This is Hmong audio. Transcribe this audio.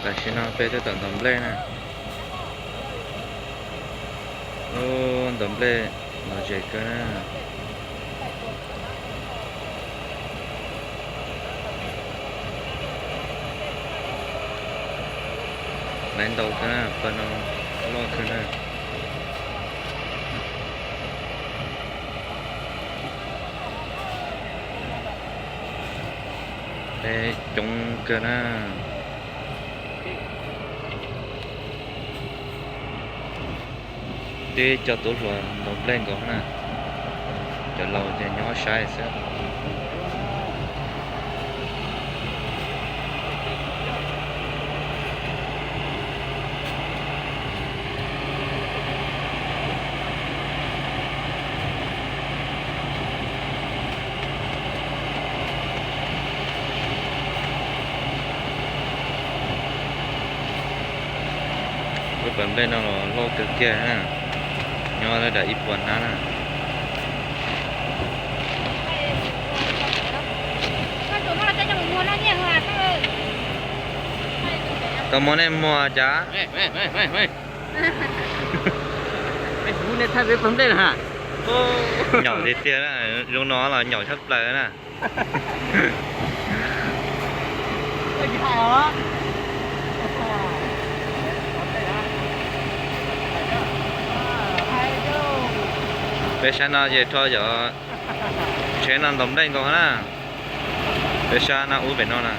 Tam sim no peb twb tawm ntaus nplej na. Ub, ntaus nplej lom zem kawg na. Laiv ntau kawg na, pawg no loj kawg na. Peb coob kawg na. Twb cov tub hluas ntaus nplej nkaus na. Cov laus ces nyob saib xwb. Lub pas nplej no los loj kawg kiag na, nyob lawm ib puas hnab na. Tau muab nej muag cas? Nyaum tiag tiag na, zoo no los nyaum tshaj plaws na. Peb sab no ces rho cov tsheb no ntaus nplej nkaus na. Peb sab no ub pem no na.